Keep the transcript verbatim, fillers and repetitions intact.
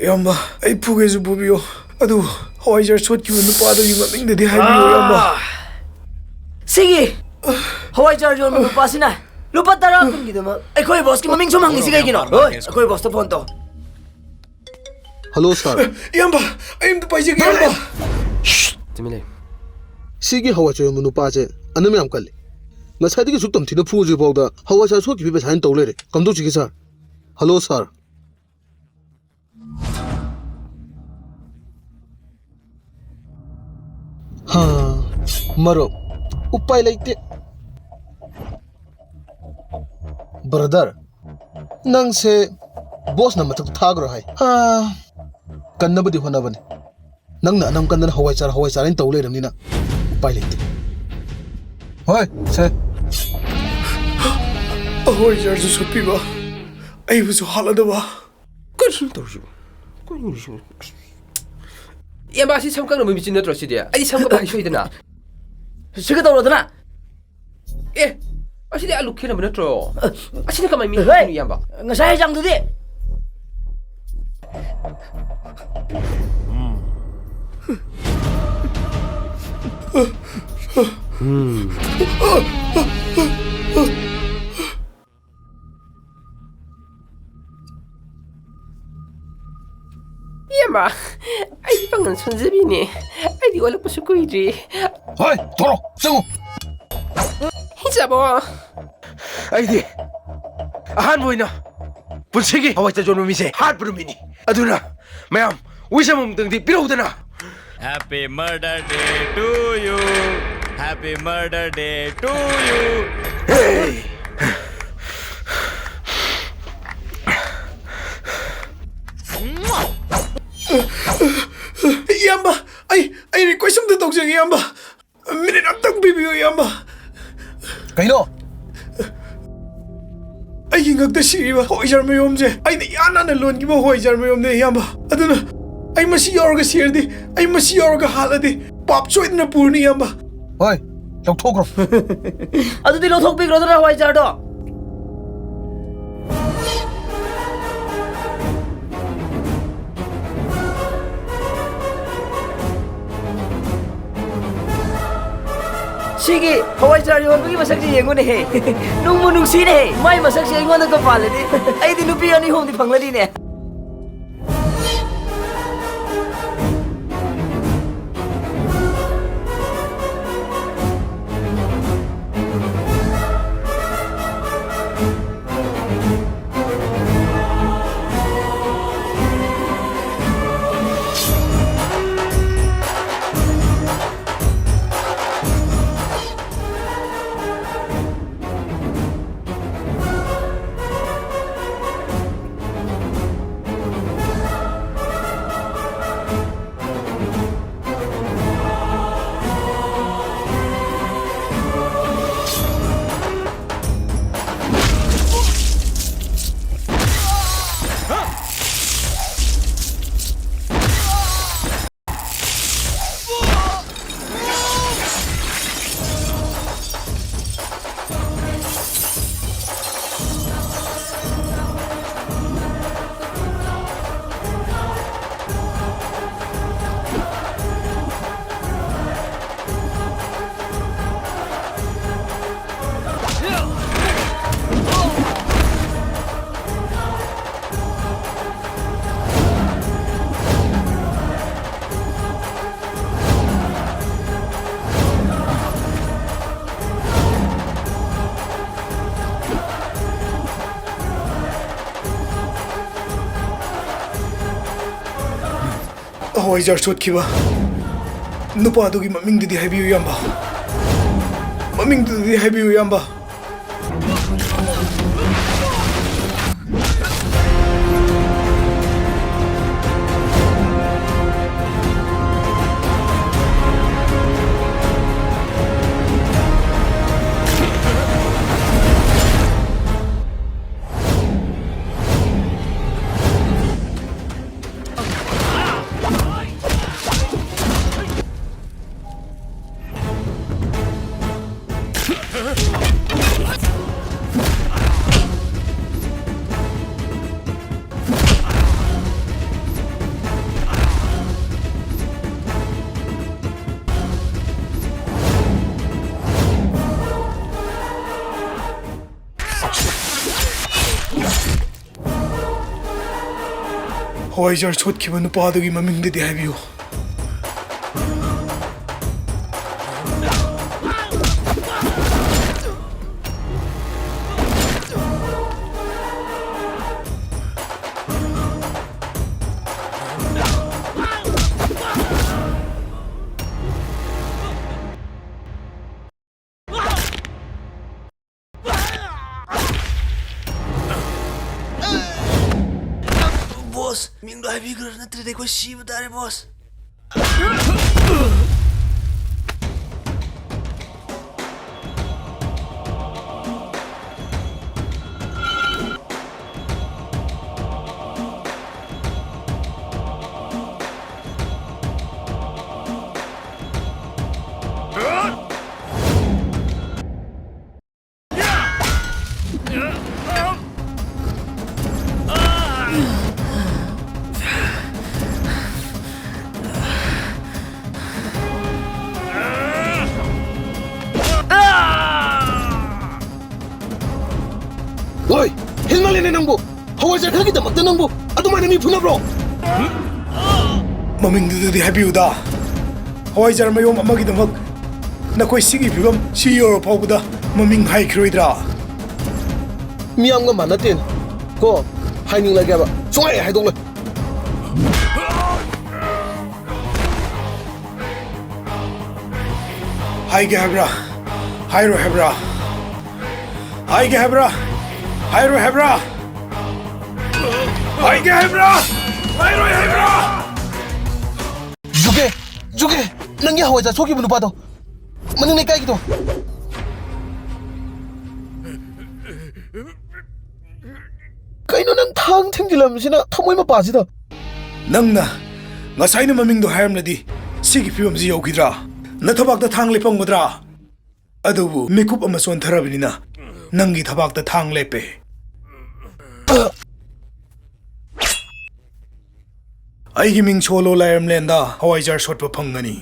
ꯏꯌꯥꯝꯕ, ꯑꯩ ꯐꯨꯒꯦꯁꯨ ꯐꯨꯕꯤꯌꯣ, ꯑꯗꯨ ꯍꯋꯥꯏꯖꯥꯔ ꯁꯣꯠꯈꯤꯕ ꯅꯨꯄꯥꯗꯨꯒꯤ ꯃꯃꯤꯡꯗꯗꯤ ꯍꯥꯏꯕꯤꯌꯨ, ꯏꯌꯥꯝꯕ꯫ ꯁꯤꯒꯤ ꯍꯋꯥꯏꯖꯥꯔ ꯌꯣꯟꯕ ꯅꯨꯄꯥꯁꯤꯅ ꯂꯨꯄꯥ ꯇꯔꯥ ꯀꯨꯟꯒꯤꯗꯃꯛ ꯑꯩꯈꯣꯏ ꯕꯣꯁꯀꯤ ꯃꯃꯤꯡ ꯁꯨꯝ ꯍꯪꯉꯤꯁꯤ ꯀꯩꯒꯤꯅꯣ? ꯍꯣꯏ, ꯑꯩꯈꯣꯏ ꯕꯣꯁꯇ ꯐꯣꯟ ꯇꯧ꯫ ꯍꯜꯂꯣ ꯁꯥꯔ꯫ ꯏꯌꯥꯝꯕ, ꯑꯩ ꯑꯝꯇ ꯄꯥꯏꯖꯒꯦ, ꯏꯌꯥꯝꯕ꯫ ꯇꯨꯃꯤꯟ ꯂꯩꯌꯨ꯫ ꯁꯤꯒꯤ ꯍꯋꯥꯏ ꯆꯌꯣꯟꯕ ꯅꯨꯄꯥꯁꯦ ꯑꯅꯝ ꯌꯥꯝ ꯀꯜꯂꯤ꯫ ꯉꯁꯥꯏꯗꯒꯤ ꯁꯨꯛ ꯇꯝꯊꯤꯅ ꯐꯨ ꯍꯧꯖꯤꯛ ꯐꯥꯎꯗ ꯍꯋꯥꯏ ꯆꯥ ꯁꯣꯛꯈꯤꯕꯒꯤ ꯄꯩꯁꯥ ꯍꯥꯏꯅ ꯇꯧ ꯂꯩꯔꯦ꯫ ꯀꯝꯗꯧꯁꯤꯒꯦ ꯁꯥꯔ? ꯍꯜꯂꯣ ꯁꯥꯔ꯫ ꯍꯥ, ꯃꯔꯨꯞ, ꯎꯄꯥꯏ ꯂꯩꯇꯦ꯫ ꯕ꯭ꯔꯗꯔ, ꯅꯪꯁꯦ ꯕꯣꯁꯅ ꯃꯊꯛ ꯊꯥꯈ꯭ꯔꯣ ꯍꯥꯏ꯫ ꯍꯥ, ꯀꯟꯅꯕꯗꯤ ꯍꯣꯠꯅꯕꯅꯤ꯫ ꯅꯪꯅ ꯑꯅꯝ ꯀꯟꯗꯅ ꯍꯋꯥꯏ ꯆꯥꯔ, ꯍꯋꯥꯏ ꯆꯥꯔ ꯍꯥꯏꯅ ꯇꯧ ꯂꯩꯔꯕꯅꯤꯅ ꯎꯄꯥꯏ ꯂꯩꯇꯦ꯫ ꯍꯣꯏ, ꯁꯦ꯫ ꯍꯋꯥꯏꯖꯥꯔꯁꯨ ꯁꯣꯠꯄꯤꯕ, ꯑꯩꯕꯨꯁꯨ ꯍꯥꯠꯂꯗꯕ꯫ ꯀꯔꯤꯅꯣ ꯇꯧꯔꯤꯁꯤꯕꯨ? ꯀꯔꯤꯅꯣ ꯁꯤꯕꯨ? ꯏꯌꯥꯝꯕ, ꯑꯁꯤ ꯁꯝ ꯀꯛꯅꯕ ꯃꯦꯆꯤꯟ ꯅꯠꯇ꯭ꯔꯣ ꯁꯤꯗꯤ? ꯑꯩꯗꯤ ꯁꯝ ꯀꯛꯄ ꯍꯩꯁꯨ ꯍꯩꯗꯅ꯫ ꯁꯤꯒ ꯇꯧꯔꯣꯗꯅ꯫ ꯑꯦ, ꯑꯁꯤꯗꯤ ꯑꯂꯨ ꯈꯦꯠꯅꯕ ꯅꯠꯇ꯭ꯔꯣ? ꯑꯁꯤꯅ ꯀꯃꯥꯏ ꯃꯤ ꯍꯦ! ꯍꯥꯠꯇꯣꯏꯅꯣ, ꯏꯌꯥꯝꯕ? ꯉꯁꯥꯏ ꯍꯩꯖꯥꯡꯗꯨꯗꯤ꯫ ꯏꯌꯥꯝꯕ, ꯑꯩꯗꯤ ꯄꯥꯡꯒꯜ ꯁꯣꯟꯖꯕꯤꯅꯦ꯫ ꯑꯩꯗꯤ ꯑꯣꯜꯂꯛꯄꯁꯨ ꯀꯨꯏꯗ꯭ꯔꯤ꯫ ꯍꯣꯏ, ꯊꯣꯔꯛꯑꯣ, ꯆꯪꯉꯣ꯫ ꯍꯤꯡꯆꯥꯕꯣ꯫ ꯑꯩꯗꯤ ꯑꯍꯥꯟꯕ ꯑꯣꯏꯅ ꯄꯨꯟꯁꯤꯒꯤ ꯍꯋꯥꯏ ꯆꯥ ꯌꯣꯟꯕ ꯃꯤꯁꯦ ꯍꯥꯠꯄ ꯅꯨꯃꯤꯠꯅꯤ꯫ ꯑꯗꯨꯅ ꯃꯌꯥꯝ wish ꯑꯃꯃꯝꯇꯪꯗꯤ ꯄꯤꯔꯧꯗꯅ꯫ Happy murder day to you. Happy murder day to you. Hey! ꯏꯌꯥꯝꯕ, ꯑꯩ, ꯑꯩ request ꯑꯝꯇ ꯇꯧꯖꯒꯦ, ꯏꯌꯥꯝꯕ꯫ Minute ꯑꯝꯇꯪ ꯄꯤꯕꯤꯌꯨ, ꯏꯌꯥꯝꯕ꯫ ꯀꯩꯅꯣ? ꯑꯩꯒꯤ ꯉꯛꯇ ꯁꯤꯔꯤꯕ ꯍꯋꯥꯏꯖꯥꯔ ꯃꯌꯣꯝꯁꯦ ꯑꯩꯅ ꯏꯍꯥꯟ ꯍꯥꯟꯅ ꯂꯣꯟꯈꯤꯕ ꯍꯋꯥꯏꯖꯥꯔ ꯃꯌꯣꯝꯅꯦ, ꯏꯌꯥꯝꯕ꯫ ꯑꯗꯨꯅ ꯑꯩ ꯃꯁꯤ ꯌꯥꯎꯔꯒ ꯁꯤꯔꯗꯤ, ꯑꯩ ꯃꯁꯤ ꯌꯥꯎꯔꯒ ꯍꯥꯠꯂꯗꯤ ꯄꯥꯞ ꯁꯣꯏꯗꯅ ꯄꯨꯔꯅꯤ, ꯏꯌꯥꯝꯕ꯫ ꯍꯣꯏ, ꯂꯧꯊꯣꯛꯈ꯭ꯔꯣ꯫ ꯑꯗꯨꯗꯤ ꯂꯧꯊꯣꯛꯄꯤꯈ꯭ꯔꯣꯗꯅ ꯍꯋꯥꯏꯖꯥꯔꯗꯣ꯫ ꯁꯤꯒꯤ ꯍꯋꯥꯏꯖꯥꯔ ꯌꯣꯟꯕꯒꯤ ꯃꯁꯛꯁꯦ ꯌꯦꯡꯉꯨꯅꯦꯍꯦ꯫ ꯅꯨꯡꯕꯨ ꯅꯨꯡꯁꯤꯅꯦꯍꯦ꯫ ꯃꯥꯏ ꯃꯁꯛꯁꯦ ꯑꯩꯉꯣꯟꯗꯒ ꯄꯥꯜꯂꯗꯤ ꯑꯩꯗꯤ ꯅꯨꯄꯤ ꯑꯅꯤ ꯑꯍꯨꯝꯗꯤ ꯐꯪꯂꯅꯤꯅꯦ꯫ ꯍꯋꯥꯏꯖꯥꯔ ꯁꯣꯠꯈꯤꯕ ꯅꯨꯄꯥꯗꯨꯒꯤ ꯃꯃꯤꯡꯗꯨꯗꯤ ꯍꯥꯏꯕꯤꯌꯨ, ꯏꯌꯥꯝꯕ꯫ ꯃꯃꯤꯡꯗꯨꯗꯤ ꯍꯥꯏꯕꯤꯌꯨ, ꯏꯌꯥꯝꯕ꯫ ꯍꯋꯥꯏꯖꯥꯔ ꯁꯣꯠꯈꯤꯕ ꯅꯨꯄꯥꯗꯨꯒꯤ ꯃꯃꯤꯡꯗꯨꯗꯤ ꯍꯥꯏꯕꯤꯌꯨ꯫ ꯕꯣꯁ, ꯃꯤꯡꯗꯣ ꯍꯥꯏꯕꯤꯈ꯭ꯔꯣ, ꯅꯠꯇ꯭ꯔꯗꯤ ꯑꯩꯈꯣꯏ ꯁꯤꯕ ꯇꯥꯔꯦ, ꯕꯣꯁ꯫ ꯑꯣꯏ! ꯍꯦꯟꯃꯜꯂꯦꯅꯦ ꯅꯪꯕꯨ! ꯍꯋꯥꯏꯖꯥꯔ ꯈꯔꯒꯤꯗꯃꯛꯇ ꯅꯪꯕꯨ ꯑꯗꯨꯃꯥꯏꯅ ꯃꯤ ꯐꯨꯅꯕ꯭ꯔꯣ? ꯃꯃꯤꯡꯗꯨꯗꯗꯤ ꯍꯥꯏꯕꯤꯌꯨꯗ꯫ ꯍꯋꯥꯏꯖꯥꯔ ꯃꯌꯣꯝ ꯑꯃꯒꯤꯗꯃꯛ ꯅꯈꯣꯏ ꯁꯤꯒꯤ ꯐꯤꯕꯝ ꯁꯤ ꯌꯧꯔ ꯐꯥꯎꯕꯗ ꯃꯃꯤꯡ ꯍꯥꯏꯈꯤꯔꯣꯏꯗ꯭ꯔꯥ? ꯃꯤꯌꯥꯝꯒ ꯃꯥꯟꯅꯗꯦꯅꯦ ꯀꯣ꯫ ꯍꯥꯏꯅꯤꯡꯂꯒꯦꯕ꯫ ꯁꯨꯡꯍꯥꯏ ꯍꯥꯏꯗꯣꯛꯂꯣꯏ꯫ ꯍꯥꯏꯒꯦ ꯍꯥꯏꯕ꯭ꯔꯥ? ꯍꯥꯏꯔꯣꯏ ꯍꯥꯏꯕ꯭ꯔꯥ? ꯍꯥꯏꯒꯦ ꯍꯥꯏꯕ꯭ꯔꯥ? ꯍꯥꯏꯔꯣꯏ ꯍꯥꯏꯕ꯭ꯔꯥ? ꯍꯥꯏꯒꯦ ꯍꯥꯏꯕ꯭ꯔꯥ? ꯍꯥꯏꯔꯣꯏ ꯍꯥꯏꯕ꯭ꯔꯥ? ꯖꯨꯒꯦ! ꯖꯨꯒꯦ! ꯅꯪꯒꯤ ꯍꯋꯥꯏꯖꯥꯔ ꯁꯣꯛꯈꯤꯕ ꯅꯨꯄꯥꯗꯣ! ꯃꯅꯤꯡ ꯂꯩꯀꯥꯏꯒꯤꯗꯣ! ꯀꯩꯅꯣ ꯅꯪ ꯊꯥꯡ ꯊꯤꯡꯖꯤꯜꯂꯝꯃꯤꯁꯤꯅ ꯊꯃꯣꯏ ꯃꯄꯥꯁꯤꯗ? ꯅꯪꯅ ꯉꯁꯥꯏꯅ ꯃꯃꯤꯡꯗꯣ ꯍꯥꯏꯔꯝꯂꯗꯤ ꯁꯤꯒꯤ ꯐꯤꯕꯝꯁꯤ ꯌꯧꯈꯤꯗ꯭ꯔꯥ? ꯅꯊꯕꯥꯛꯇ ꯊꯥꯡ ꯂꯦꯞꯄꯝꯒꯗ꯭ꯔꯥ? ꯑꯗꯨꯕꯨ ꯃꯤꯀꯨꯞ ꯑꯃ ꯆꯣꯟꯊꯔꯕꯅꯤꯅ ꯅꯪꯒꯤ ꯊꯕꯥꯛꯇ ꯊꯥꯡ ꯂꯦꯞꯄꯦ꯫ ꯑꯩꯒꯤ ꯃꯤꯡ ꯁꯣꯜꯂꯣ, ꯂꯥꯏꯔꯝꯂꯦꯟꯗ ꯍꯋꯥꯏꯖꯥꯔ ꯁꯣꯠꯄ ꯐꯪꯒꯅꯤ꯫